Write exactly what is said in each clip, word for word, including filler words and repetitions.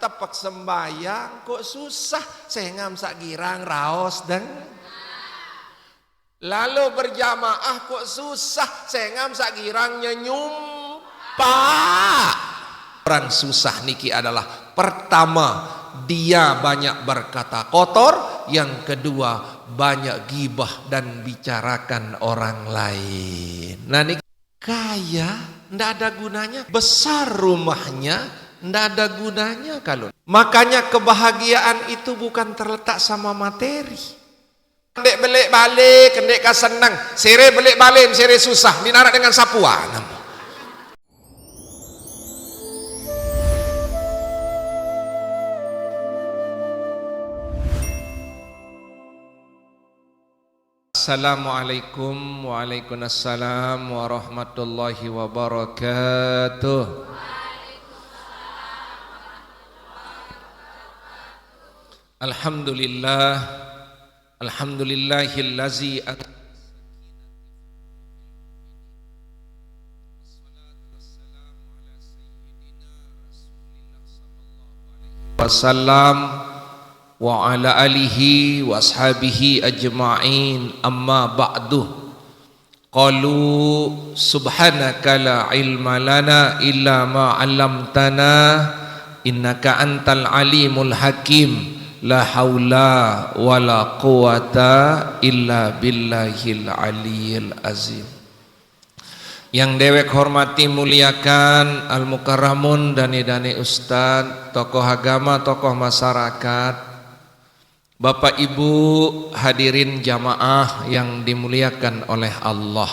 Tepek sembayang kok susah, sengam sak girang raos deng. Lalu berjamaah kok susah, sengam sak girang nyenyum. Pak. Orang susah niki adalah, pertama, dia banyak berkata kotor, yang kedua, banyak gibah dan bicarakan orang lain. Nah, niki kaya, ndak ada gunanya. Besar rumahnya, ndak ada gunanya kalau. Makanya kebahagiaan itu bukan terletak sama materi. Ndek belik balik, ndek ka seneng. Sire belik balik, sire susah. Dinarak dengan sapuan. Assalamualaikum. Waalaikumsalam warahmatullahi wabarakatuh. Alhamdulillah. Alhamdulillahillazi wasallam wa ala alihi wa ashabihi ajma'in, amma ba'du. Qalu subhanaka la ilma lana illa ma 'allamtana innaka antal alimul hakim. La haula wala quwata illa billahil aliyil azim. Yang dewek hormati, muliakan, al-mukarramun, dane-dane ustad, tokoh agama, tokoh masyarakat, Bapak Ibu hadirin jamaah yang dimuliakan oleh Allah.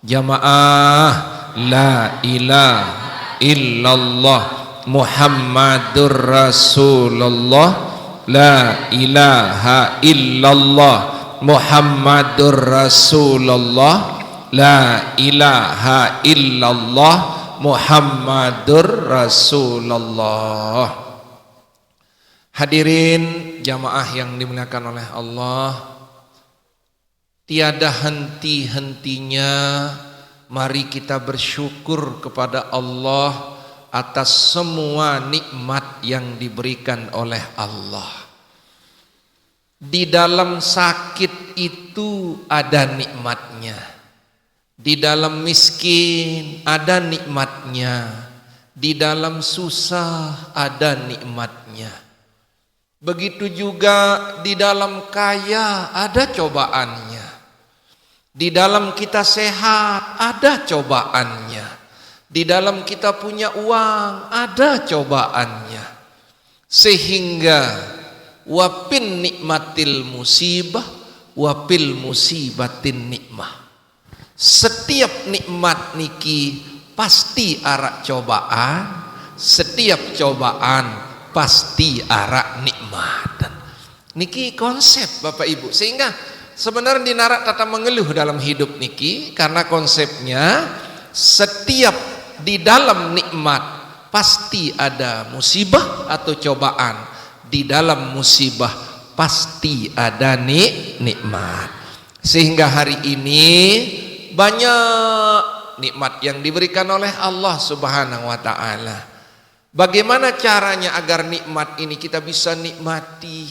Jamaah, la ilaha illallah Muhammadur Rasulullah. La ilaha illallah Muhammadur Rasulullah. La ilaha illallah Muhammadur Rasulullah. Hadirin jamaah yang dimuliakan oleh Allah, tiada henti-hentinya mari kita bersyukur kepada Allah atas semua nikmat yang diberikan oleh Allah. Di dalam sakit itu ada nikmatnya. Di dalam miskin ada nikmatnya. Di dalam susah ada nikmatnya. Begitu juga di dalam kaya ada cobaannya. Di dalam kita sehat ada cobaannya. Di dalam kita punya uang ada cobaannya. Sehingga wapin nikmatil musibah, wapil musibatin nikmah. Setiap nikmat niki pasti arak cobaan, setiap cobaan pasti arak nikmat. Niki konsep Bapak Ibu. Sehingga sebenarnya dinarak tata mengeluh dalam hidup niki, karena konsepnya setiap di dalam nikmat pasti ada musibah atau cobaan, di dalam musibah pasti ada ni-, nikmat. Sehingga hari ini banyak nikmat yang diberikan oleh Allah Subhanahu wa taala. Bagaimana caranya agar nikmat ini kita bisa nikmati,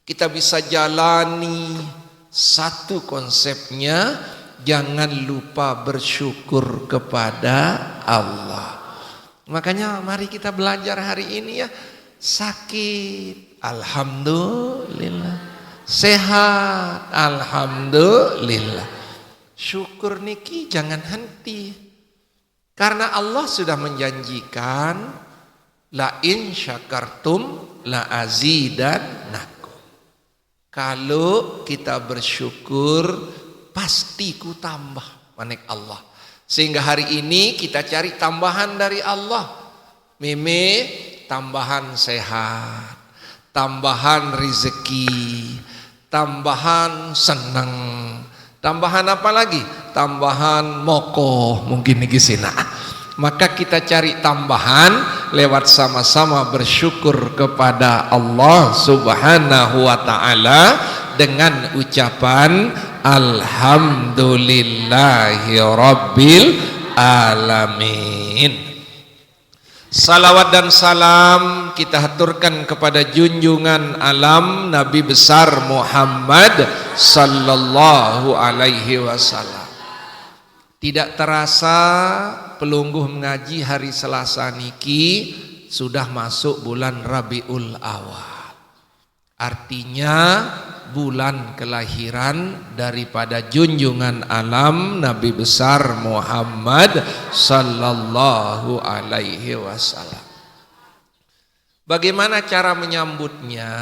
kita bisa jalani? Satu konsepnya, jangan lupa bersyukur kepada Allah. Makanya mari kita belajar hari ini ya. Sakit, alhamdulillah. Sehat, alhamdulillah. Syukur niki jangan henti. Karena Allah sudah menjanjikan, "La in syakartum la azidannakum." Kalau kita bersyukur, pasti ku tambah, manik Allah. Sehingga hari ini kita cari tambahan dari Allah. Meme, tambahan sehat, tambahan rezeki, tambahan seneng, tambahan apa lagi? Tambahan moko, mungkin niki sina. Maka kita cari tambahan lewat sama-sama bersyukur kepada Allah Subhanahu wa taala dengan ucapan alhamdulillahirabbil alamin. Salawat dan salam kita haturkan kepada junjungan alam Nabi besar Muhammad sallallahu alaihi wasallam. Tidak terasa pelungguh mengaji hari Selasa niki sudah masuk bulan Rabiul Awal. Artinya bulan kelahiran daripada junjungan alam Nabi besar Muhammad sallallahu alaihi wasallam. Bagaimana cara menyambutnya?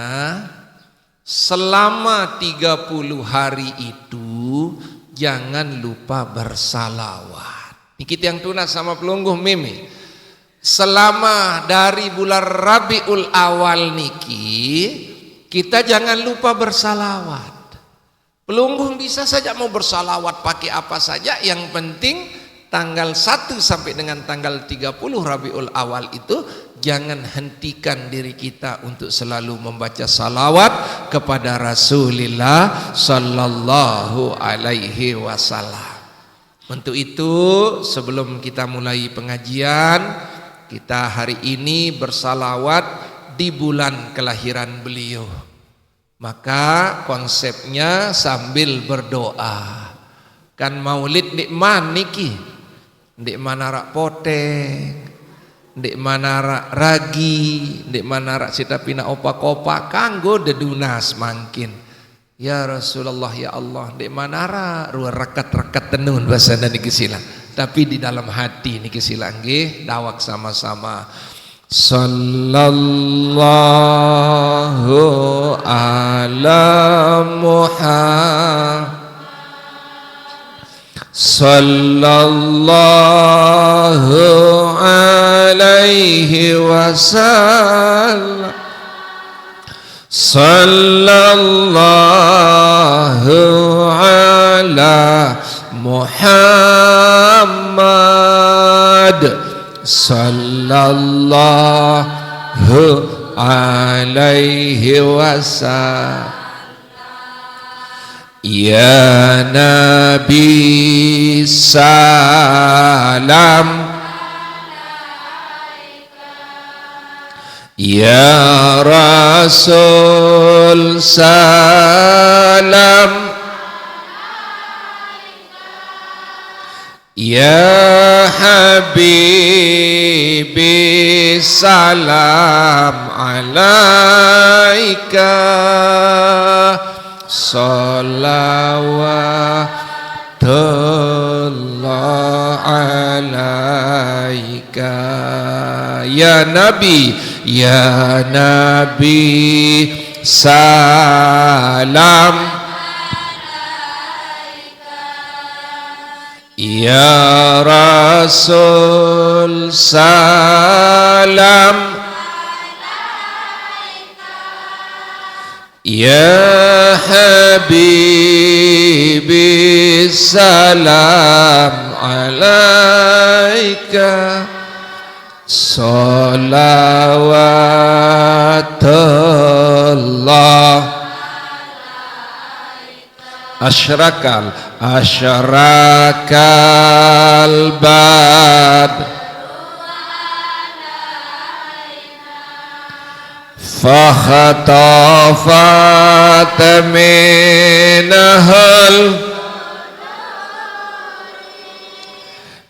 Selama tiga puluh hari itu jangan lupa bersalawat. Niki yang tunas sama pelungguh mimi. Selama dari bulan Rabiul Awal niki, kita jangan lupa bersalawat. Pelungguh bisa saja mau bersalawat pakai apa saja, yang penting tanggal satu sampai dengan tanggal tiga puluh Rabiul Awal itu jangan hentikan diri kita untuk selalu membaca salawat kepada Rasulullah sallallahu alaihi wasallam. Untuk itu, sebelum kita mulai pengajian, kita hari ini bersalawat di bulan kelahiran beliau. Maka konsepnya sambil berdoa. Kan maulid ndik man niki. Ndik man arak poteng, ndik man arak ragi, ndik man arak sita pina opak-opak, kanggo dedunas mangkin. Ya Rasulullah, ya Allah, ndik man arak rua rekat-rekat tenun bahasa niki sila. Tapi di dalam hati niki sila nggih, dawak sama-sama. Sallallahu ala Muhammad. Sallallahu alaihi wasallam. Sallallahu ala Muhammad. Sallallahu alaihi wasallam. Ya Nabi salam. Ya Rasul salam. Ya Habibi salam alaika. Salawatullah alaika. Ya Nabi, ya Nabi salam. Ya Rasul salam. Ya Habibi salam alaika. Salawatullah. Asyraqal, asyraqal badr. Fakhatafat minhul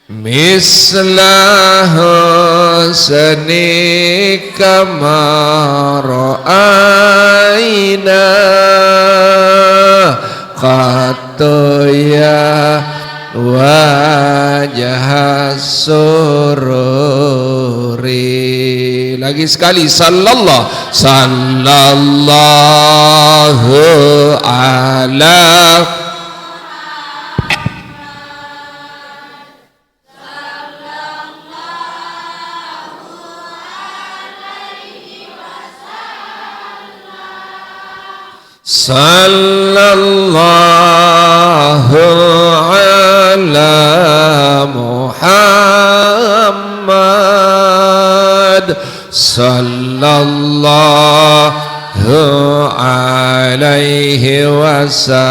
misla husnika ma ra'aina qattu ya wajhas sururi. Lagi sekali, sallallahu, sallallahu ala Sallallahu ala Muhammad, sallallahu alaihi wasallam.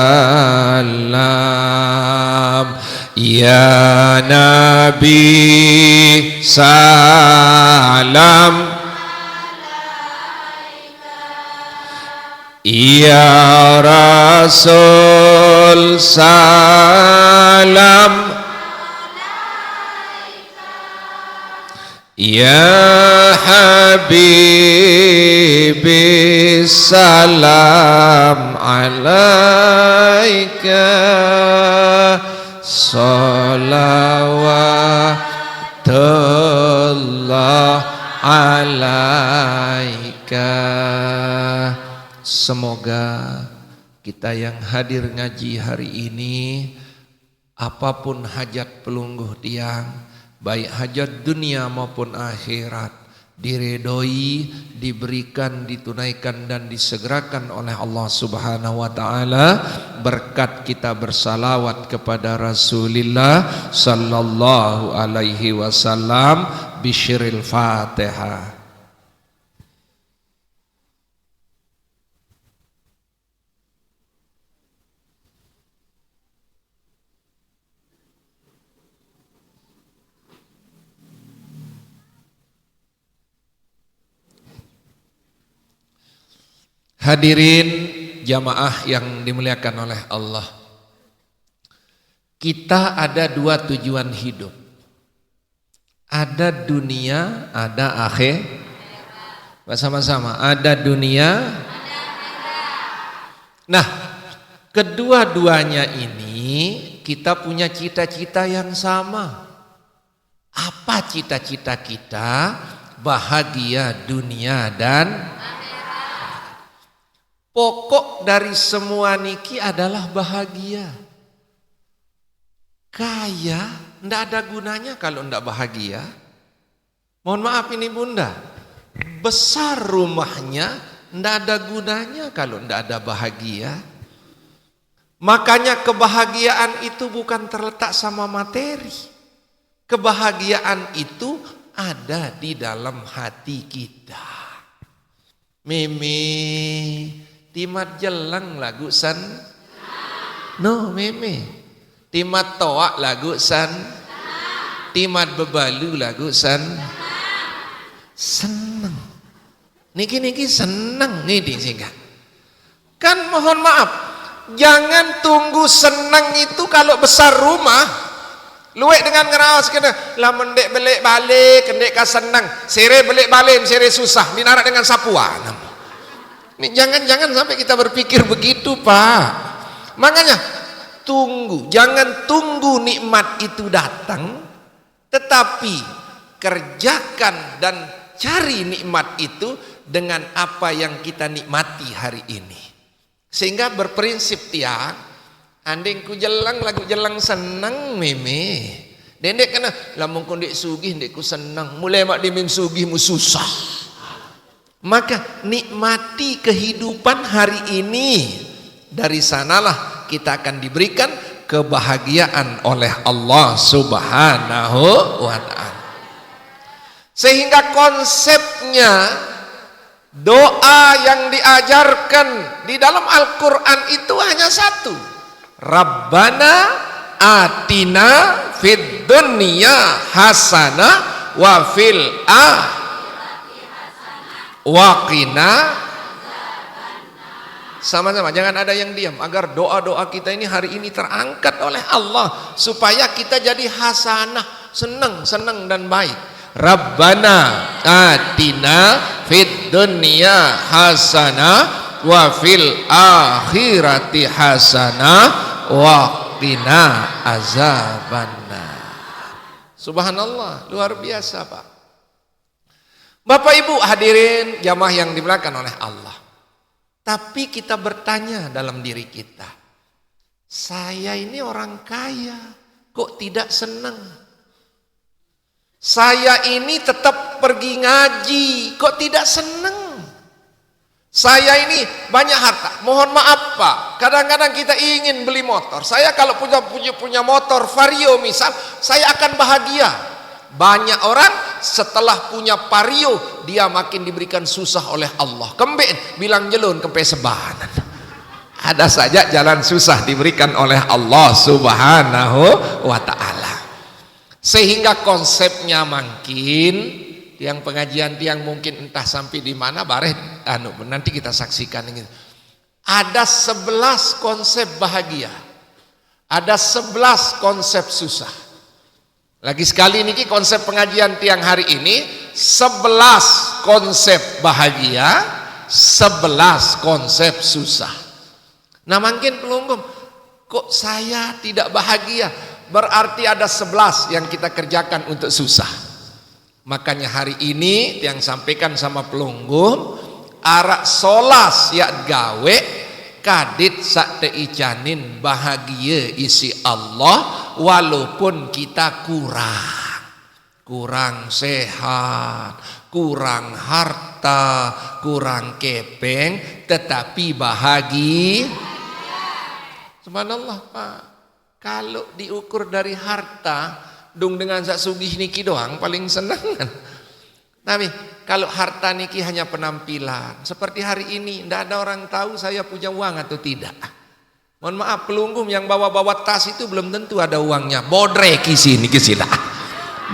Ya Nabi, salam. Ya Rasul, salam. Ya Habibi, salam alaika. Salawatullah alaika. Semoga kita yang hadir ngaji hari ini, apapun hajat pelungguh tiang, baik hajat dunia maupun akhirat, diredoi, diberikan, ditunaikan, dan disegerakan oleh Allah Subhanahu wa Ta'ala, berkat kita bersalawat kepada Rasulillah Sallallahu Alaihi Wasallam. Bisyiril Fatihah. Hadirin jamaah yang dimuliakan oleh Allah, kita ada dua tujuan hidup. Ada dunia, ada akhir. Bersama-sama, ada dunia. Nah, kedua-duanya ini kita punya cita-cita yang sama. Apa cita-cita kita? Bahagia dunia dan pokok dari semua niki adalah bahagia. Kaya ndak ada gunanya kalau ndak bahagia. Mohon maaf ini bunda, besar rumahnya ndak ada gunanya kalau ndak ada bahagia. Makanya kebahagiaan itu bukan terletak sama materi. Kebahagiaan itu ada di dalam hati kita. Meme, timat jeleng lagu sen. No, meme. Timat toak lagu sen. Timat bebalu lagu sen. Seneng. Niki-niki seneng nih di sini. Kan mohon maaf, jangan tunggu seneng itu kalau besar rumah. Luwek dengan ngeraos kena, lamun ndek belik balik, ndek ka seneng. Sire belik balik, sire susah, dinarak dengan sapuan. Nih, jangan-jangan sampai kita berpikir begitu, Pak. Makanya, tunggu, jangan tunggu nikmat itu datang, tetapi kerjakan dan cari nikmat itu dengan apa yang kita nikmati hari ini. Sehingga berprinsip tiang, andeng ku jeleng lagu jeleng seneng meme. Dendek kena, lamun ku ndek sugih ndek ku seneng, mulai mak dimin sugih mu susah. Maka nikmati kehidupan hari ini. Dari sanalah kita akan diberikan kebahagiaan oleh Allah Subhanahu wa Ta'ala. Sehingga konsepnya, doa yang diajarkan di dalam Al-Quran itu hanya satu. Rabbana atina fid dunya hasanah wa fil ah wa qina. Sama-sama, jangan ada yang diam, agar doa-doa kita ini hari ini terangkat oleh Allah, supaya kita jadi hasanah, senang, senang dan baik. Rabbana atina fid dunya hasanah wa fil akhirati hasanah wa qina azabannar. Subhanallah, luar biasa, Pak. Bapak Ibu hadirin jamaah yang dimuliakan oleh Allah. Tapi kita bertanya dalam diri kita, saya ini orang kaya, kok tidak senang? Saya ini tetap pergi ngaji, kok tidak senang? Saya ini banyak harta. Mohon maaf, Pak, kadang-kadang kita ingin beli motor. Saya kalau punya, punya, punya motor Vario misal, saya akan bahagia. Banyak orang setelah punya Vario, dia makin diberikan susah oleh Allah. Kembe bilang jelun kempe sebanan. Ada saja jalan susah diberikan oleh Allah Subhanahu wa Ta'ala. Sehingga konsepnya mungkin, tiang pengajian tiang mungkin entah sampai di mana, bareh, anu, nanti kita saksikan ini. Ada sebelas konsep bahagia. Ada sebelas konsep susah. Lagi sekali niki konsep pengajian tiang hari ini, sebelas konsep bahagia, sebelas konsep susah. Nah, mungkin pelungguh, kok saya tidak bahagia? Berarti ada sebelas yang kita kerjakan untuk susah. Makanya hari ini tiang sampaikan sama pelungguh, arak solas yak gawe, kadit sak teicanin bahagia isi Allah, walaupun kita kurang. Kurang sehat, kurang harta, kurang kepeng, tetapi bahagia. Subhanallah, Pak. Kalau diukur dari harta, dung dengan sak sugih niki doang paling seneng. Tapi kalau harta niki hanya penampilan, seperti hari ini, ndak ada orang tahu saya punya uang atau tidak. Mohon maaf, pelungguh yang bawa-bawa tas itu belum tentu ada uangnya. Bodrek isi niki sila.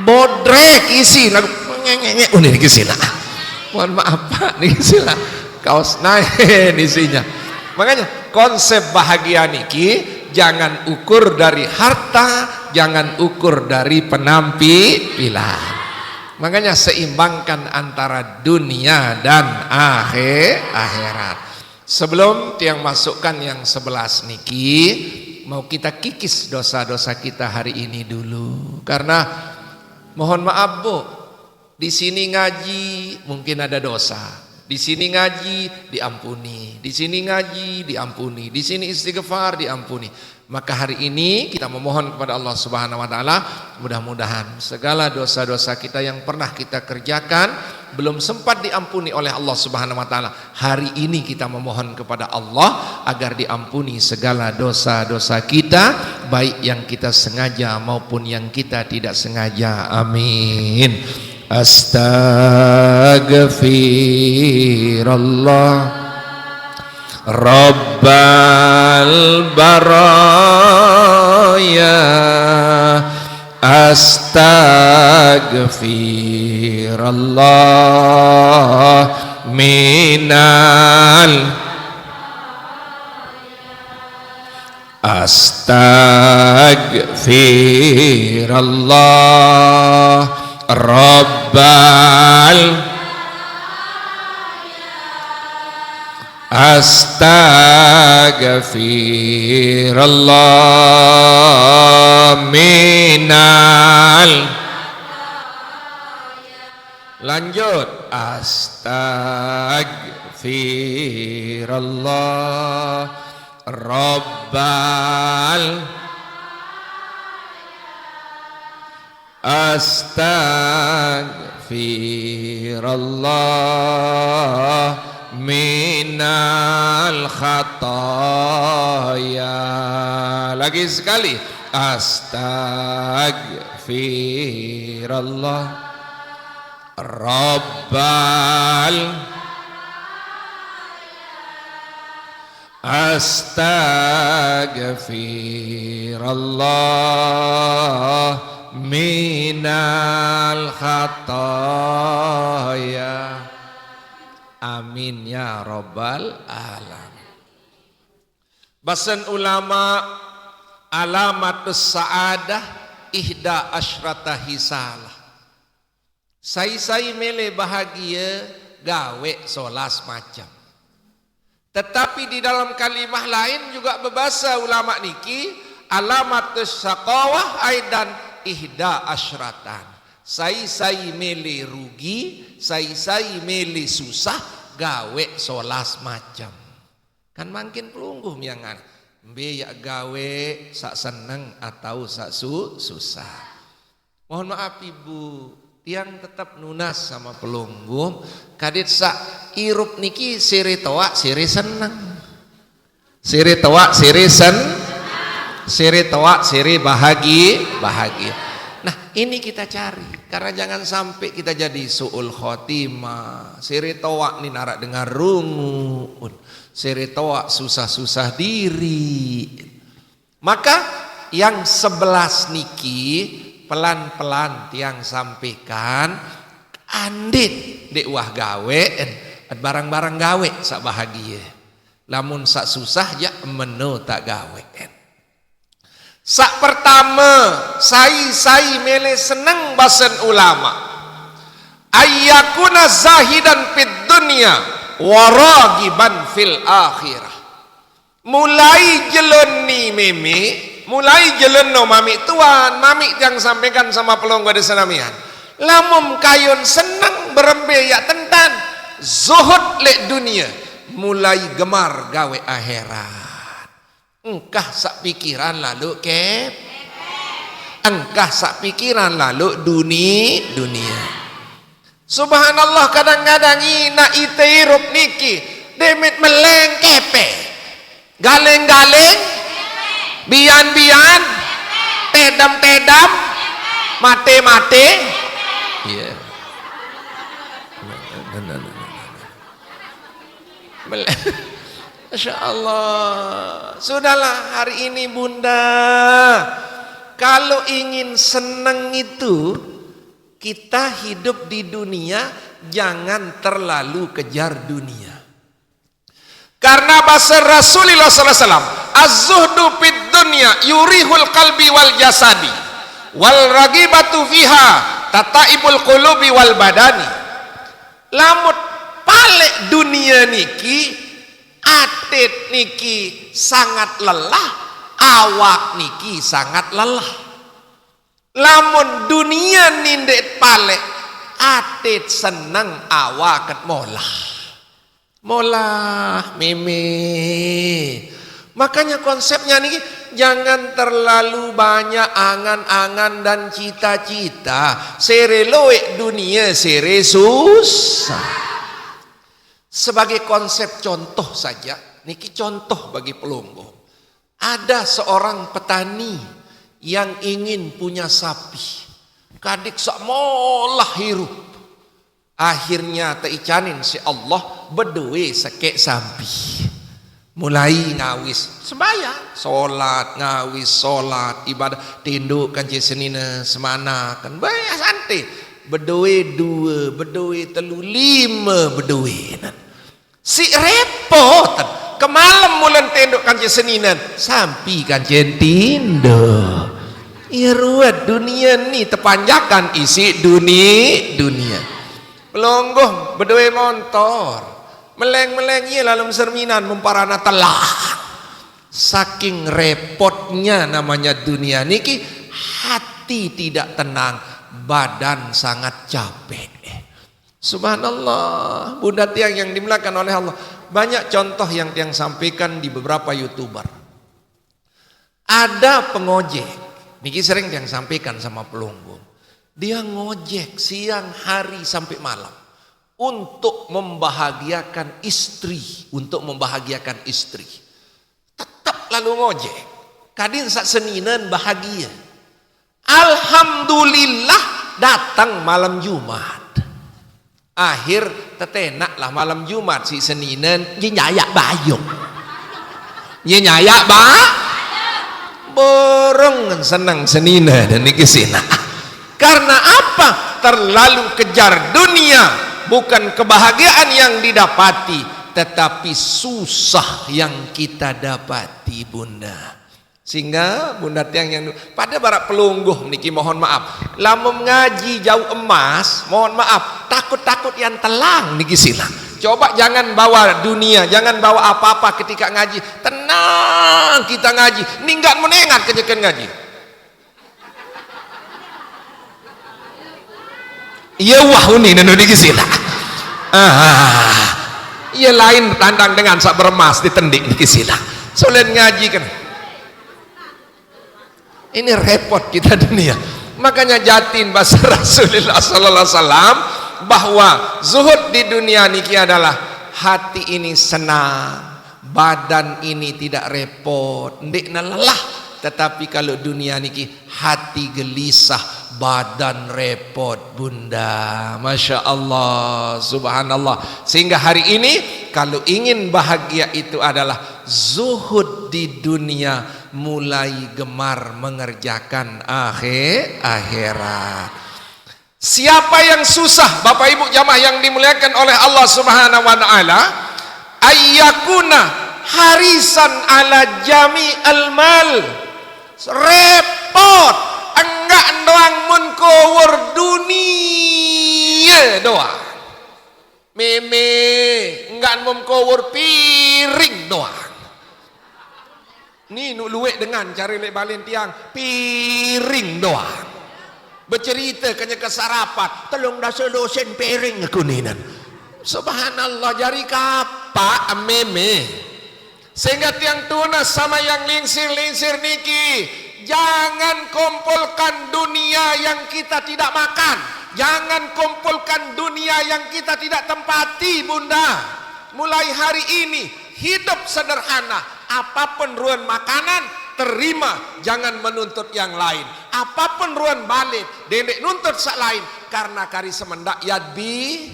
Bodrek isi, lalu ngengenge, oh, niki sila. Mohon maaf, Pak, niki sila. Kaos naik isinya. Makanya konsep bahagia niki jangan ukur dari harta, jangan ukur dari penampilan. Makanya seimbangkan antara dunia dan akhir akhirat. Sebelum tiang masukkan yang sebelas niki, mau kita kikis dosa-dosa kita hari ini dulu. Karena mohon maaf, Bu, di sini ngaji mungkin ada dosa. Di sini ngaji diampuni, di sini ngaji diampuni, di sini istighfar diampuni. Maka hari ini kita memohon kepada Allah Subhanahu wa Ta'ala, mudah-mudahan segala dosa-dosa kita yang pernah kita kerjakan, belum sempat diampuni oleh Allah Subhanahu wa Ta'ala, hari ini kita memohon kepada Allah agar diampuni segala dosa-dosa kita, baik yang kita sengaja maupun yang kita tidak sengaja. Amin. Astaghfirullah Rabbal baraya, astaghfirullah minal, astaghfirullah Rabbal, astaghfirullah minal. Lanjut. Astaghfirullah Rabbal, astaghfirullah minal khataya. Lagi sekali. Astaghfirullah Rabbal, astaghfirullah minal khataya. Amin ya rabbal alamin. Basen ulama, alamatus sa'adah ihda asyrata hisalah. Sai-sai mele bahagia gawe solas macam. Tetapi di dalam kalimah lain juga bebasa ulama niki, alamatus syaqawah aidan ihda asyratan. Sai-sai mele rugi, sai-sai mele susah, gawe solas macam. Kan mungkin pelungguh miangan. Mbe yak gawe sak seneng atau sak su-, susah. Mohon maaf Ibu, tiang tetap nunas sama pelungguh. Kadit sak irup niki siri toak siri seneng. Siri toak siri sen-, siri toak siri bahagi-, bahagia. Nah, ini kita cari, karena jangan sampai kita jadi su'ul khotimah, sere toak ni narak dengar rungu, sere toak susah-susah diri. Maka yang sebelas niki pelan-pelan tiang sampaikan, andit dek wah gawe, barang-barang gawe sak bahagia. Lamun sak susah ja meno tak gawe. Sak pertama, sai-sai mele seneng basen ulama. Ayyakuna zahidan fid dunya wa ragiban fil akhirah. Mulai jelon ni meme, mulai jelon no mamik tuan, mamik yang sampaikan sama pelonggo di senamian. Lamun kayun seneng berembe yak tentan, zuhud lek dunia, mulai gemar gawe akhirat. Engkah sak pikiran lalu ke, engkah sak pikiran lalu duni dunia. Subhanallah, kadang-kadang ina ite irup niki, demit meleng kepe, galeng-galeng, bian-bian, tedam-tedam, mate-mate. Iya. Meleng. Masya Allah. Sudahlah, hari ini Bunda, kalau ingin seneng itu, kita hidup di dunia, jangan terlalu kejar dunia. Karena bahasa Rasulullah sallallahu alaihi wasallam, "Az-zuhdu fid dunya yurihul qalbi wal jasadi, wal ragibatu fiha tataibul qulubi wal badani." Lamun palek dunia niki, atit niki sangat lelah, awak niki sangat lelah. Lamun dunia ni ndeq palek, atit seneng, awak ket molah. Molah, meme. Makanya konsepnya niki, jangan terlalu banyak angan-angan dan cita-cita. Sere loek dunia, sere susah. Sebagai konsep contoh saja, niki contoh bagi pelungguh. Ada seorang petani yang ingin punya sapi. Kadik sak molah hirup. Akhirnya teicanin si Allah bedoe sekek sapi. Mulai ngawis sembahyang, solat, ngawis, solat, ibadah, tinduk kance senine, semana kan. Bayah sante. Bedoe due, bedoe telu, lime bedoe. Si repot. Kemalem mulen tinduk kance seninen, sampi kance tinduk. Iya ruwet dunia ni tepanjakan isi duni, dunia. Pelungguh bedoe montor. Meleng-meleng iya lalem serminan memparana telah. Saking repotnya namanya dunia niki, hati tidak tenang, badan sangat capek. Subhanallah, bunda tiang yang dimuliakan oleh Allah. Banyak contoh yang tiang sampaikan di beberapa YouTuber. Ada pengojek, niki sering tiang sampaikan sama pelungguh. Dia ngojek siang hari sampai malam untuk membahagiakan istri, untuk membahagiakan istri. Tetap lalu ngojek. Kadin sak seninen bahagia. Alhamdulillah datang malam Jumat. Akhir tetenak lah malam Jumat si seninen, ye nyayak bayung. Ye nyayak ba, borong seneng seninen niki sina. Karena apa? Terlalu kejar dunia, bukan kebahagiaan yang didapati, tetapi susah yang kita dapati, Bunda. Sehingga bunda tiang yang pada barak pelungguh niki, mohon maaf, lamun ngaji jauh emas, mohon maaf, takut-takut yang telang niki sila. Coba jangan bawa dunia, jangan bawa apa-apa ketika ngaji. Tenang kita ngaji, ninggal menengat kejeken ngaji. Iya wah uni nenu niki sila. Ah, iya lain tandang dengan sak beremas ditendik niki sila. Solen ngaji kan. Ini repot kita dunia. Makanya jatin bahasa Rasulullah sallallahu alaihi wasallam bahwa zuhud di dunia niki adalah hati ini senang, badan ini tidak repot, ndikna lelah. Tetapi kalau dunia niki hati gelisah, Badan repot, Bunda. Masya Allah, subhanallah. Sehingga hari ini, kalau ingin bahagia itu adalah zuhud di dunia, mulai gemar mengerjakan akhir akhirat. Siapa yang susah, Bapak Ibu jamaah yang dimuliakan oleh Allah Subhanahu wa taala, ayyakuna harisan ala jami al mal. Repot, enggak doang mun kowor dunia doang. Meme, enggak mun kowor piring doang. Ni nuk luwek dengan cara lek balen tiang, piring doang. Becerita kenya ke sarapan, telung dasa losen piring aku ninan. Subhanallah, jari kapak meme. Sehingga tiang tunas sama yang lingsir-lingsir niki, jangan kumpulkan dunia yang kita tidak makan. Jangan kumpulkan dunia yang kita tidak tempati, Bunda. Mulai hari ini, hidup sederhana. Apapun ruan makanan, terima. Jangan menuntut yang lain. Apapun ruan balen, dendeq nuntut saq lain. Karena kari semendak yadbi,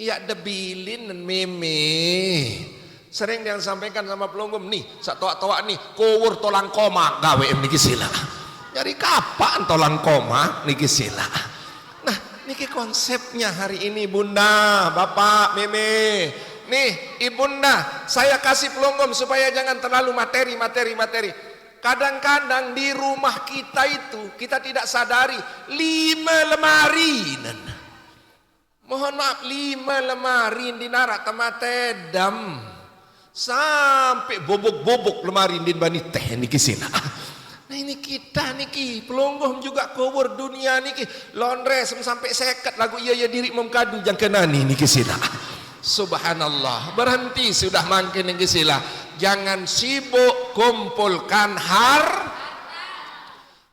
yaq debilin meme. Sering tiang sampaikan sama pelungguh ni, saq toaq-toaq ni, kowor tolang komak gawe niki silaq. Jari kapan tolang komak niki silaq. Nah, niki konsepnya hari ini, Bunda, Bapak, Meme. Nih, Ibunda, saya kasih pelungguh supaya jangan terlalu materi, materi, materi. Kadang-kadang di rumah kita itu, kita tidak sadari, lima lemari. Mohon maaf, lima lemari ndin araq tematedem. Sampai bobok-bobok lemari ndin bani teh niki silaq. Nah, ini kita niki, pelungguh juga kowor dunia niki, laundress sampai seket laguq ie, ie diriq mem kadu jangke nani niki silaq. Subhanallah, berhenti sudah mangkin niki silaq. Jangan sibuk kumpulkan har-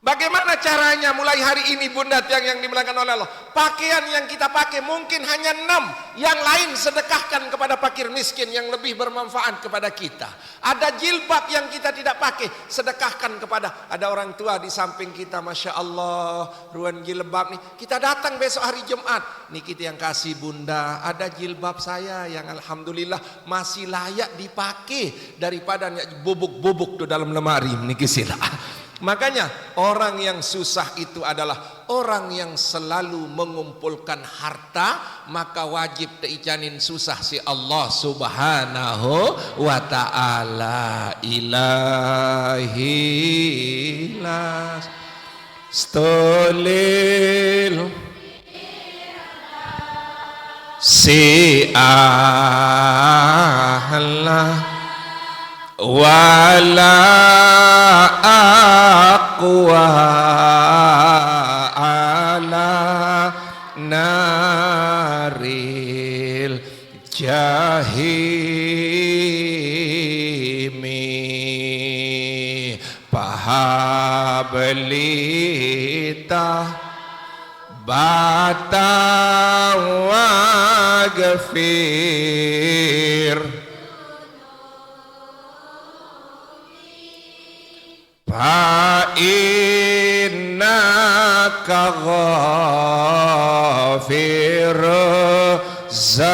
Bagaimana caranya mulai hari ini, Bunda tiang yang dimuliakan oleh Allah? Pakaian yang kita pakai mungkin hanya enam, yang lain sedekahkan kepada fakir miskin yang lebih bermanfaat kepada kita. Ada jilbab yang kita tidak pakai, sedekahkan kepada, ada orang tua di samping kita, Masya Allah, ruan jilbab nih. Kita datang besok hari Jumat, niki tiang kasih Bunda, ada jilbab saya yang alhamdulillah masih layak dipakai daripada nyak bobok-bobok tu dalam lemari niki silaq. Makanya, orang yang susah itu adalah orang yang selalu mengumpulkan harta, maka wajib teicanin susah siq Allah Subhanahu wa taala. Ilahi las tolil si ahla wala aqwa ala naril jahimi. Pahablita bata wagfir. Fa innaka ghafiru zambil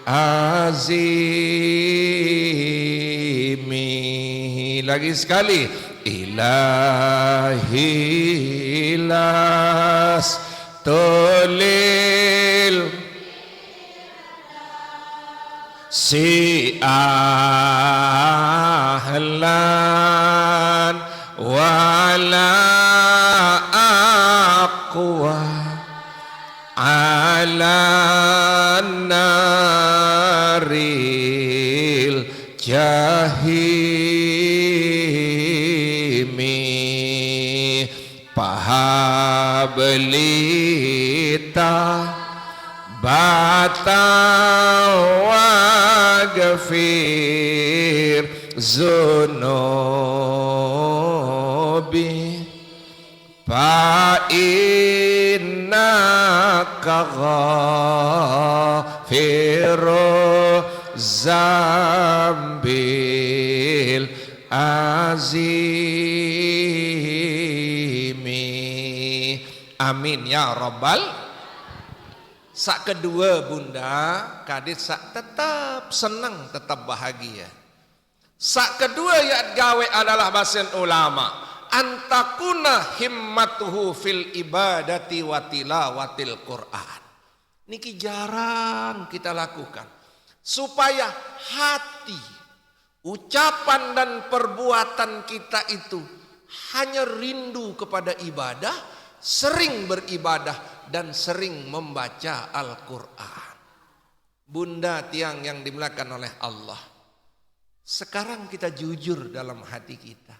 azimi. Lagi sekali. Ilahi las tolil si ahlan wala aqwa ala naril jahimi. Pahablita bata wagfir zunubi. Fa innaka ghafiru zambil azim. ya rabbal. Sak kedua, Bunda, kadit sak tetap senang, tetap bahagia. Sak kedua yang gawe adalah basen ulama, antakuna himmatuhu fil ibadati wa tilawatil Quran. Niki jarang kita lakukan. Supaya hati, ucapan dan perbuatan kita itu hanya rindu kepada ibadah, sering beribadah, dan sering membaca Al-Quran. Bunda tiang yang dimuliakan oleh Allah, sekarang kita jujur dalam hati kita.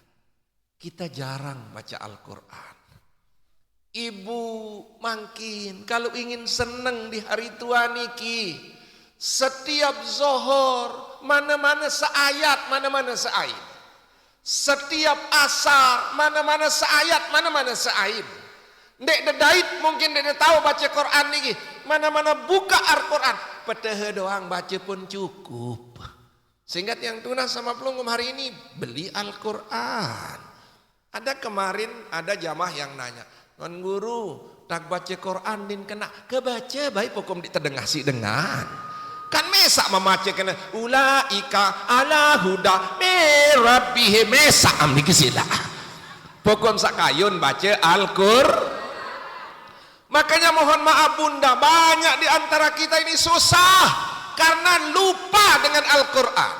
Kita jarang baca Al-Quran. Ibu, mangkin kalau ingin seneng di hari tua niki, setiap zohor, mana-mana seayat, mana-mana seain. Setiap asar, mana-mana seayat, mana-mana seain. Ndek dedait mungkin ndek tahu baca Quran niki. Mana-mana buka Al-Quran, petehe doang baca pun cukup. Sehingga tiang tunas sama pelungguh hari ini beli Al-Quran. Ada kemarin ada jamaah yang nanya, "Non guru, tak baca Quran din kena?" Kebaca baik pokom di tedengah si dengan. Kan mesak memaca kena, "Ulaika ala huda merabbihim", mesak am niki sila. Pokom sakayun baca Al-Qur. Makanya mohon maaf Bunda, banyak di antara kita ini susah karena lupa dengan Al-Quran.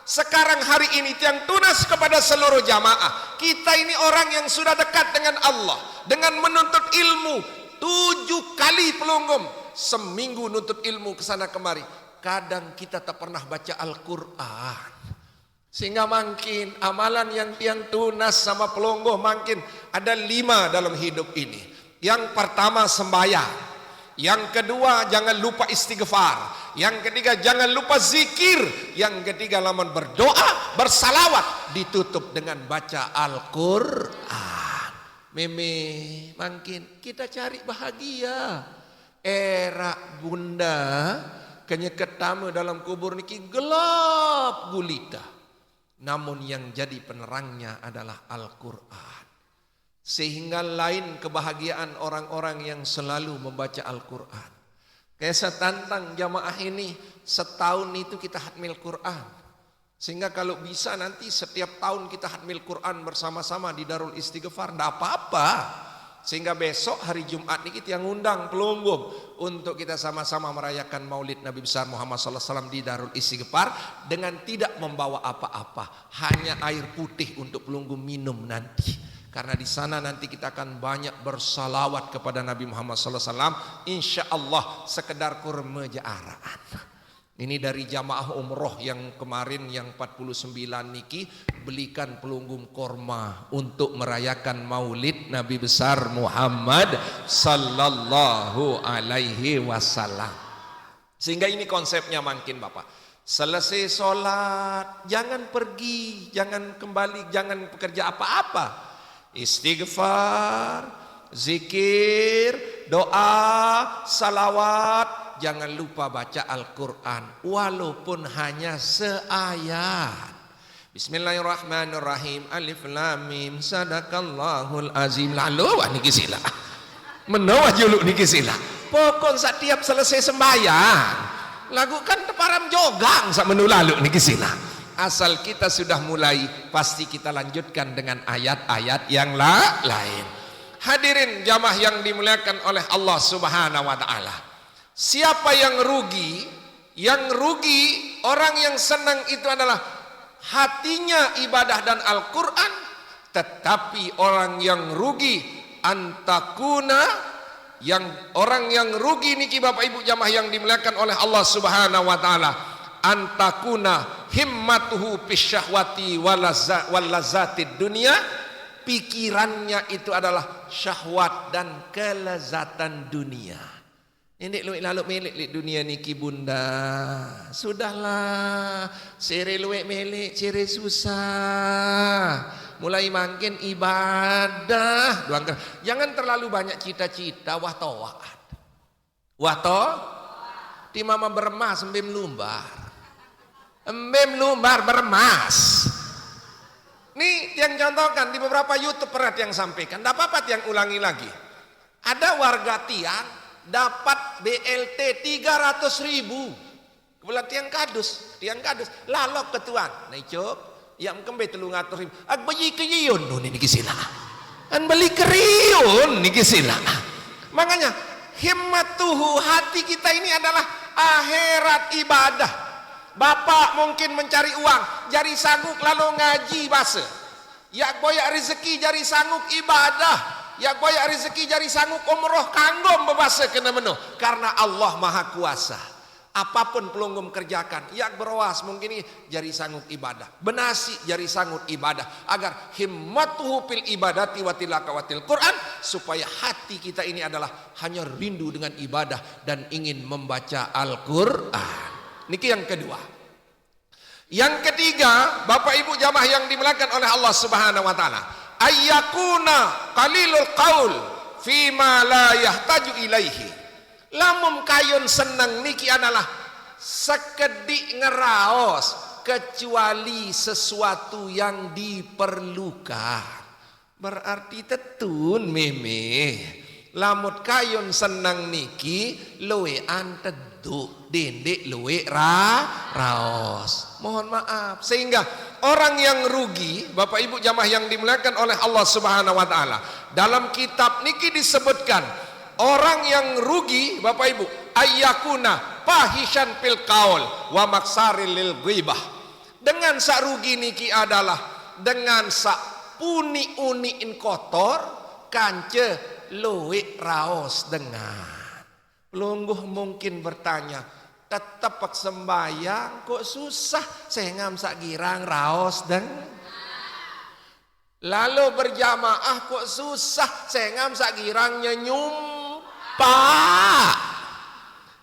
Sekarang hari ini tiang tunas kepada seluruh jamaah. Kita ini orang yang sudah dekat dengan Allah dengan menuntut ilmu tujuh kali pelunggum seminggu, nuntut ilmu ke sana kemari. Kadang kita tak pernah baca Al-Quran. Sehingga mangkin amalan yang tiang tunas sama pelungguh mangkin ada lima dalam hidup ini. Yang pertama sembahyang. Yang kedua jangan lupa istighfar. Yang ketiga jangan lupa zikir. Yang ketiga lamun berdoa, bersalawat, ditutup dengan baca Al-Quran. Meme, mangkin kita cari bahagia. Erak Bunda, kenyeket tame dalam kubur niki gelap gulita. Namun yang jadi penerangnya adalah Al-Quran. Sehingga lain kebahagiaan orang-orang yang selalu membaca Al-Quran. Kayak saya tantang jamaah ini, setahun itu kita hatmil Quran. Sehingga kalau bisa nanti setiap tahun kita hatmil Quran bersama-sama di Darul Istighfar, ndak apa-apa. Sehingga besok hari Jumat ini kita yang undang pelungguh untuk kita sama-sama merayakan Maulid Nabi besar Muhammad sallallahu alaihi wasallam di Darul Istighfar dengan tidak membawa apa-apa, hanya air putih untuk pelungguh minum nanti. Karena di sana nanti kita akan banyak bersalawat kepada Nabi Muhammad sallallahu alaihi wasallam. Insya Allah sekedar kurma jaaraan. Ini dari jamaah umroh yang kemarin yang empat puluh sembilan niki, belikan pelunggum korma untuk merayakan Maulid Nabi besar Muhammad sallallahu alaihi wasallam. Sehingga ini konsepnya mangkin Bapak. Selesai sholat, jangan pergi, jangan kembali, jangan bekerja apa-apa. Istighfar, zikir, doa, salawat. Jangan lupa baca Al-Quran, walaupun hanya seayat. Bismillahirrahmanirrahim. Alif lam mim. Sadaqallahul azim. Lalu wah niki sila. Menoa juluk niki sila. Pokon setiap selesai sembahyang, lagu kan teparam jogang sak menu lalu niki sila. Asal kita sudah mulai, pasti kita lanjutkan dengan ayat-ayat yang la lain. Hadirin jamaah yang dimuliakan oleh Allah Subhanahu wa taala. Siapa yang rugi? Yang rugi orang yang senang itu adalah hatinya ibadah dan Al-Quran, tetapi orang yang rugi antakuna, yang orang yang rugi niki Bapak Ibu jamaah yang dimuliakan oleh Allah Subhanahu wa taala, antakuna himmatuhu pisyahwati walaza- walazatid dunia, pikirannya itu adalah syahwat dan kelezatan dunia. Ini luwek lalu milik di dunia niki Bunda. Sudahlah, sere luwek milik, sere susah. Mulai mangkin ibadah, doang ker- jangan terlalu banyak cita-cita, wah toat. Wah to, di mama beremas embem lumbar. Embem lumbar beremas. Nih yang contohkan di beberapa YouTube pernah yang sampaikan, tidak apa-apa yang ulangi lagi. Ada warga tiang dapat B L T tiga ratus ribu. Kebetulan tiang kadus, tiang kadus. Lalok ke tuan. Nah, Icuk, ya mungkin be telung atus ribu. Ag beli keriun tu niki sila. An beli keriun niki sila. Makanya, himmatuhu, hati kita ini adalah akhirat ibadah. Bapak mungkin mencari uang, jari sanggup lalu ngaji basa. Yak boyak rezeki jari sanggup ibadah. Yak boyak rezeki jari sanggup umroh kanggom bebasa kena meno. Karena Allah Maha Kuasa. Apapun pelonggom kerjakan, yak beroas mungkin ini jari sanggup ibadah. Benasi jari sanggup ibadah. Agar himmatuhu fil ibadati wa tilakawatil Quran, supaya hati kita ini adalah hanya rindu dengan ibadah dan ingin membaca Al-Quran. Niki yang kedua. Yang ketiga, Bapak Ibu jamaah yang dimuliakan oleh Allah Subhanahu wa Ta'ala, ayyakuna qalilul qaul fima la yahtaju ilaihi. Lamun kayun seneng niki adalah sekedik ngeraos kecuali sesuatu yang diperlukan. Berarti tetun meme. Lamut kayun senang niki luean teduk, dendek luek ra, raos. Mohon maaf. Sehingga orang yang rugi, Bapak Ibu jamaah yang dimuliakan oleh Allah Subhanahu wa Ta'ala, dalam kitab niki disebutkan, orang yang rugi, Bapak Ibu, ayyakuna fahishan fil qaul wa maksaril lil ghibah. Dengan sak rugi niki adalah dengan sak puni-uniin kotor, kance luek raos dengan. Pelungguh mungkin bertanya, tetep sembayang kok susah, sengam sak girang raos deng. Lalu berjamaah kok susah, sengam sak girang nyenyum pak.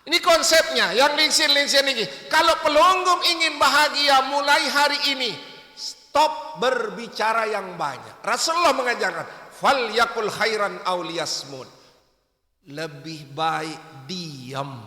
Ini konsepnya, yang lingsir-lingsir niki. Kalau pelonggom ingin bahagia mulai hari ini, stop berbicara yang banyak. Rasulullah mengajarkan, "Fal yakul khairan aw liyasmut." Lebih baik diam.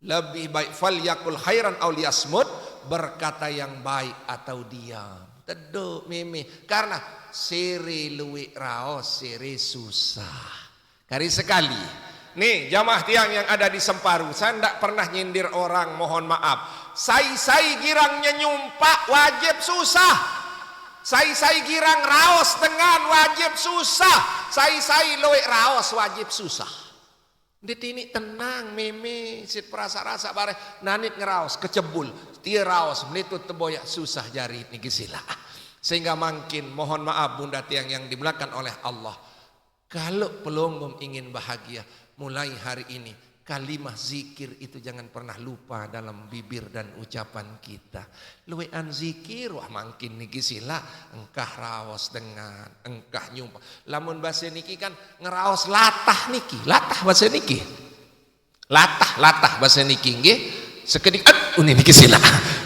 Lebih baik, "Fal yakul khairan aw liyasmut," berkata yang baik atau diam. Teduk meme. Karena sere luek raos, sere susah. Kari sekali. Nih, jamaah tiang yang ada di Semparu, saya ndak pernah nyindir orang, mohon maaf. Sai-sai girang nyenyum pak wajib susah. Sai-sai girang raos dengan wajib susah. Sai-sai luek raos wajib susah. Di tini tenang, meme, sit perasa-rasa bareh, nanit ngeraos, kecebul, tie raos, melitut teboyak, susah jari niki sila. Sehingga mangkin, mohon maaf bunda tiang yang dimuliakan oleh Allah. Kalau pelonggom ingin bahagia, mulai hari ini, kalimah zikir itu jangan pernah lupa dalam bibir dan ucapan kita. Luean zikir, wah mangkin niki sila, engkah raos dengan, engkah nyumpah. Lamun basa niki kan ngeraos latah niki, latah basa niki. Latah, latah basa niki nggih. Sekedik, at, uni niki sila.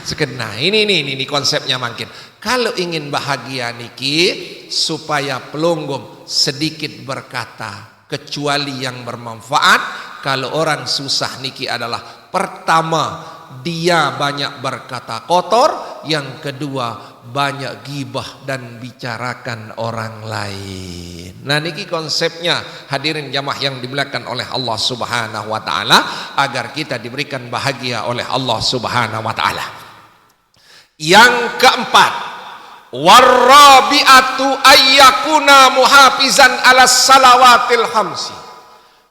Sekedik, nah, ini, ini, ini, ini konsepnya mangkin. Kalau ingin bahagia niki, supaya pelonggom sedikit berkata, kecuali yang bermanfaat. Kalau orang susah niki adalah, pertama, dia banyak berkata kotor, yang kedua, banyak gibah dan bicarakan orang lain. Nah, niki konsepnya, hadirin jamaah yang dimuliakan oleh Allah Subhanahu wa Ta'ala, agar kita diberikan bahagia oleh Allah Subhanahu wa Ta'ala. Yang keempat, warrabi'atu ayyakuna muhafizan ala salawatil khamsi.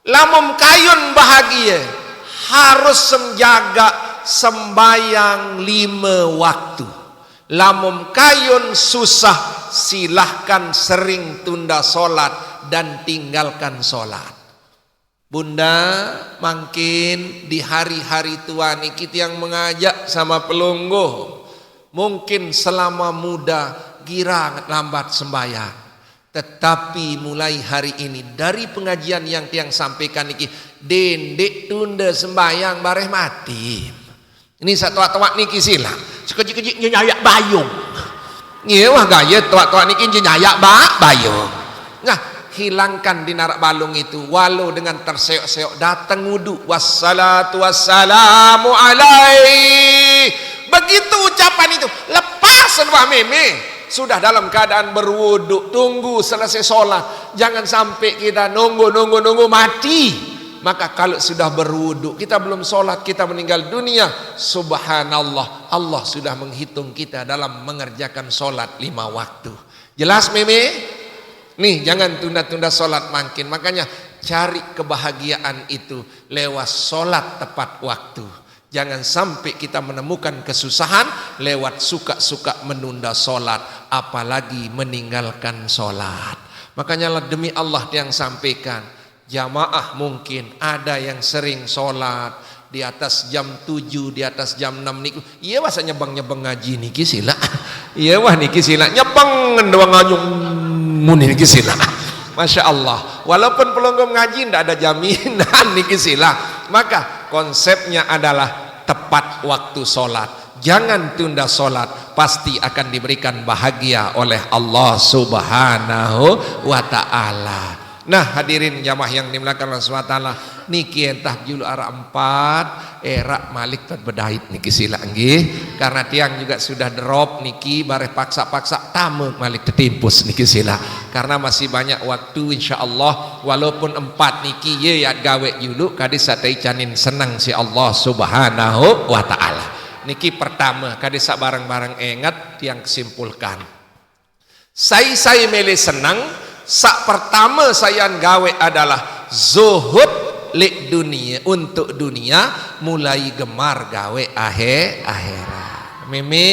Lamun kayun bahagia, harus menjaga sembayang lima waktu. Lamun kayun susah, silahkan sering tunda solat dan tinggalkan solat. Bunda, mangkin di hari-hari tua niki tiang mengajak sama pelungguh. Mungkin selama muda girang lambat sembayang. Tetapi mulai hari ini, dari pengajian yang tiang sampaikan niki, dendek tunda sembayang bareh mati. Ini satu tuak-tuak niki sila. Sekejik-kejik nyenayak bayung. Nggih, wah gaya tuak-tuak niki nyenayak ba, bayung. Nah, hilangkan di narak balung itu, walau dengan terseok-seok datang wudu. Wassalatu wassalamu alaih. Begitu ucapan itu, lepas wah meme. Sudah dalam keadaan berwudu, tunggu selesai sholat. Jangan sampai kita nunggu, nunggu, nunggu mati. Maka kalau sudah berwudu, kita belum sholat, kita meninggal dunia, subhanallah, Allah sudah menghitung kita dalam mengerjakan sholat lima waktu. Jelas, Meme? Nih, jangan tunda-tunda sholat mangkin. Makanya, cari kebahagiaan itu lewat sholat tepat waktu. Jangan sampai kita menemukan kesusahan lewat suka-suka menunda sholat, apalagi meninggalkan sholat. Makanya, demi Allah, yang sampaikan, jamaah mungkin ada yang sering sholat di atas jam tujuh, di atas jam enam niku. Iya, wah, nyebeng-nyebeng ngaji niki sila. Iya, wah, niki sila. Nyebeng doang ngaji muni niki sila. Masya Allah. Walaupun pelonggom ngaji ndak ada jaminan niki sila. Maka konsepnya adalah tepat waktu sholat. Jangan tunda sholat. Pasti akan diberikan bahagia oleh Allah Subhanahu wa Ta'ala. Nah, hadirin jamaah yang dimuliakan Allah Subhanahu wa Ta'ala, niki entah julu arah empat, erak malik terbedait niki sila nggih. Karena tiang juga sudah drop niki, bareh paksa-paksa tamu malik tetimpus niki sila. Karena masih banyak waktu, insya Allah, walaupun empat niki ye ya gawe julu, kadi satai canin senang si Allah Subhanahu wa Ta'ala. Niki pertama, kadi sabareng-bareng ingat tiang kesimpulkan. Sai-sai mele senang, sak pertama sayan gawe adalah zuhud lek dunia, untuk dunia, mulai gemar gawe ahe-, akhirat. Meme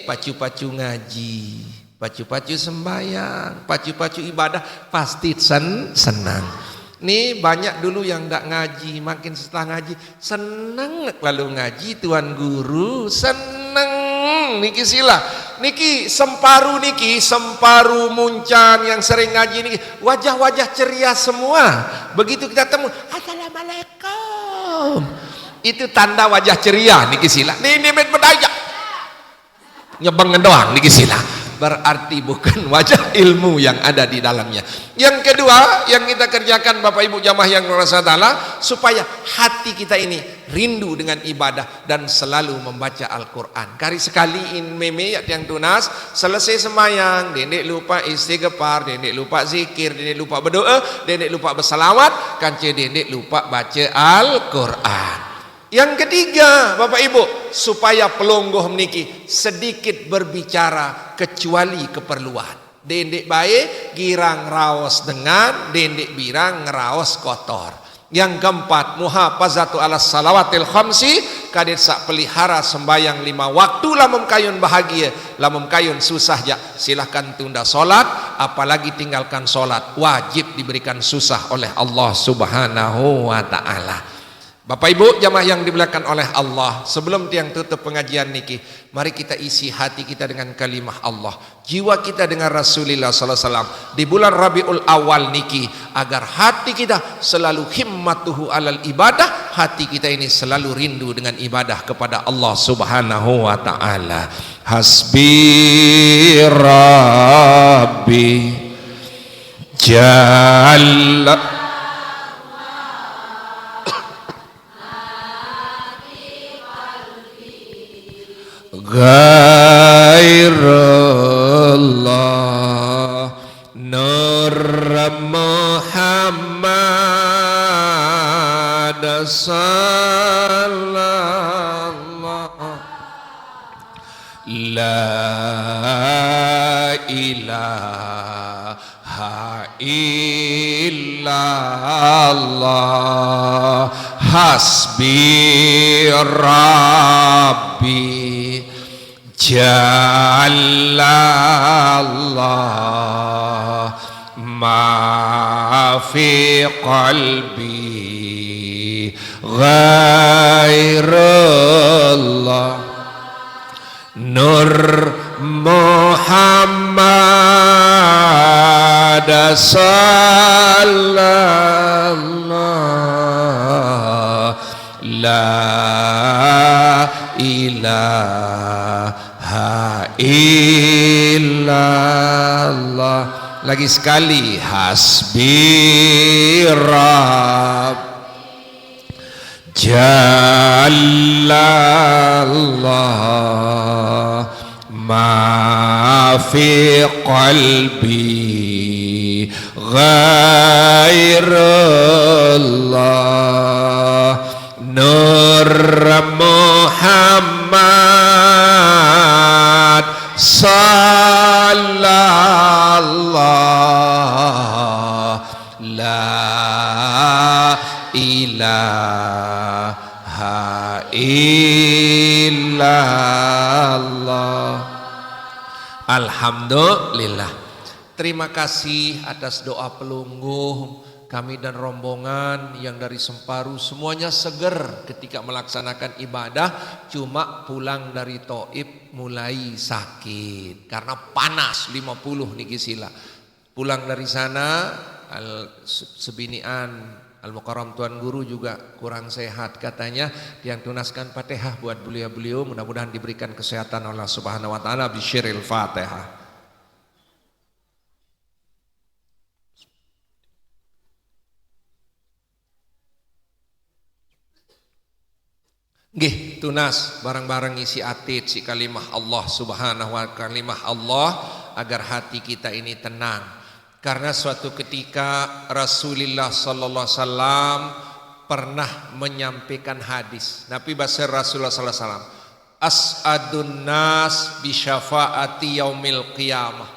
pacu-pacu ngaji, pacu-pacu sembayang, pacu-pacu ibadah, pasti sen-, senang. Nih, banyak dulu yang ndak ngaji, makin setelah ngaji, seneng lalu ngaji, Tuan Guru, seneng niki sila. Niki semparu niki, semparu Muncan yang sering ngaji niki, wajah-wajah ceria semua. Begitu kita temu, "Assalamualaikum." Itu tanda wajah ceria niki sila. Nih, nih, met bedaya. Nyebeng doang niki sila. Berarti bukan wajah ilmu yang ada di dalamnya. Yang kedua yang kita kerjakan, Bapak Ibu jamaah yang dirahmati Allah Ta'ala, supaya hati kita ini rindu dengan ibadah dan selalu membaca Al-Quran. Kari sekali in meme ya tiang tunas, selesai sembahyang, dendek lupa istighfar, dendek lupa zikir, dendek lupa berdoa, dendek lupa bersalawat, kance dendek lupa baca Al-Quran. Yang ketiga, Bapak Ibu, supaya pelonggoh meniki sedikit berbicara kecuali keperluan. Dendek bae girang raos dengan, dendek birang ngeraos kotor. Yang keempat, muhafazatu ala salawatil khamsi, kadit sak pelihara sembahyang lima waktu, lamun kayun bahagia, lamun kayun susah jak, silahkan tunda sholat, apalagi tinggalkan sholat, wajib diberikan susah oleh Allah Subhanahu wa Ta'ala. Bapak Ibu jamaah yang dimuliakan oleh Allah, sebelum tiang tutup pengajian niki, mari kita isi hati kita dengan kalimah Allah, jiwa kita dengan Rasulullah sallallahu alaihi wasallam di bulan Rabiul Awal niki, agar hati kita selalu himmatuhu alal ibadah, hati kita ini selalu rindu dengan ibadah kepada Allah Subhanahu wa Ta'ala. Hasbi Rabbi Jalla Ghairullah Nur Muhammad Sallallahu La ilaha illallah, hasbi Rabbi Jallallah, ma fi qalbi ghairullah. Nur Muhammad Sallallahu La ilaha illallah. Lagi sekali, hasbi Rabb Jallallah, ma في قلبي غير الله، نور محمد صلى الله، لا إله إلا الله. Alhamdulillah. Terima kasih atas doa pelungguh kami dan rombongan yang dari Semparu. Semuanya seger ketika melaksanakan ibadah. Cuma pulang dari Taif mulai sakit karena panas lima puluh niki sila. Pulang dari sana, al-, se-, sebinian Al Mukarram Tuan Guru juga kurang sehat katanya. Yang tunaskan Fatihah buat beliau-beliau, mudah-mudahan diberikan kesehatan oleh Allah Subhanahu wa Ta'ala. Bisyiril Fatihah. Nggih, tunas bareng-bareng isi ati si kalimah Allah Subhanahu wa, kalimah Allah, agar hati kita ini tenang. Karena suatu ketika Rasulullah sallallahu alaihi wasallam pernah menyampaikan hadis. Nabi basir Rasulullah sallallahu alaihi wasallam, "As'adun nas bi syafaati yaumil qiyamah."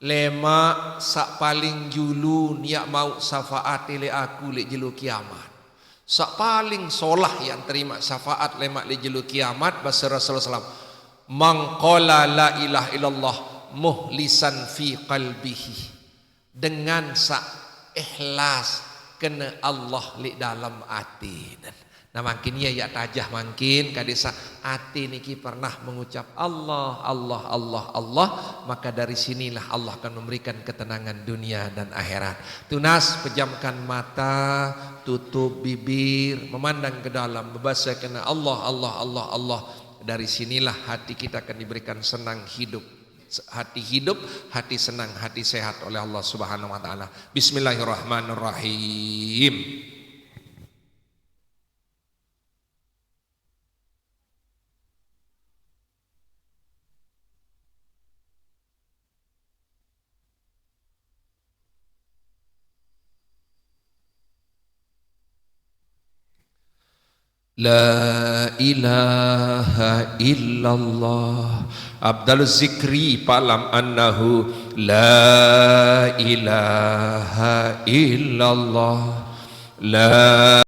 Lemak sak paling julun yak mau syafaat le aku le jelo kiamat. Sak paling solah yang terima syafaat lemak le jelo kiamat, basa Rasulullah sallam, "Man qala la ilaha illallah muhlisan fi qalbihi." Dengan sak ikhlas kena Allah li dalam ati. Nah, mangkin iya yak tajah mangkin kadesa ati niki pernah mengucap Allah, Allah, Allah, Allah, maka dari sinilah Allah akan memberikan ketenangan dunia dan akhirat. Tunas, pejamkan mata, tutup bibir, memandang ke dalam, membasakan Allah, Allah, Allah, Allah. Dari sinilah hati kita akan diberikan senang hidup. Hati hidup, hati senang, hati sehat oleh Allah Subhanahu wa Ta'ala. Bismillahirrahmanirrahim. La ilaha illallah. Abdal zikri palam annahu la ilaha illallah. La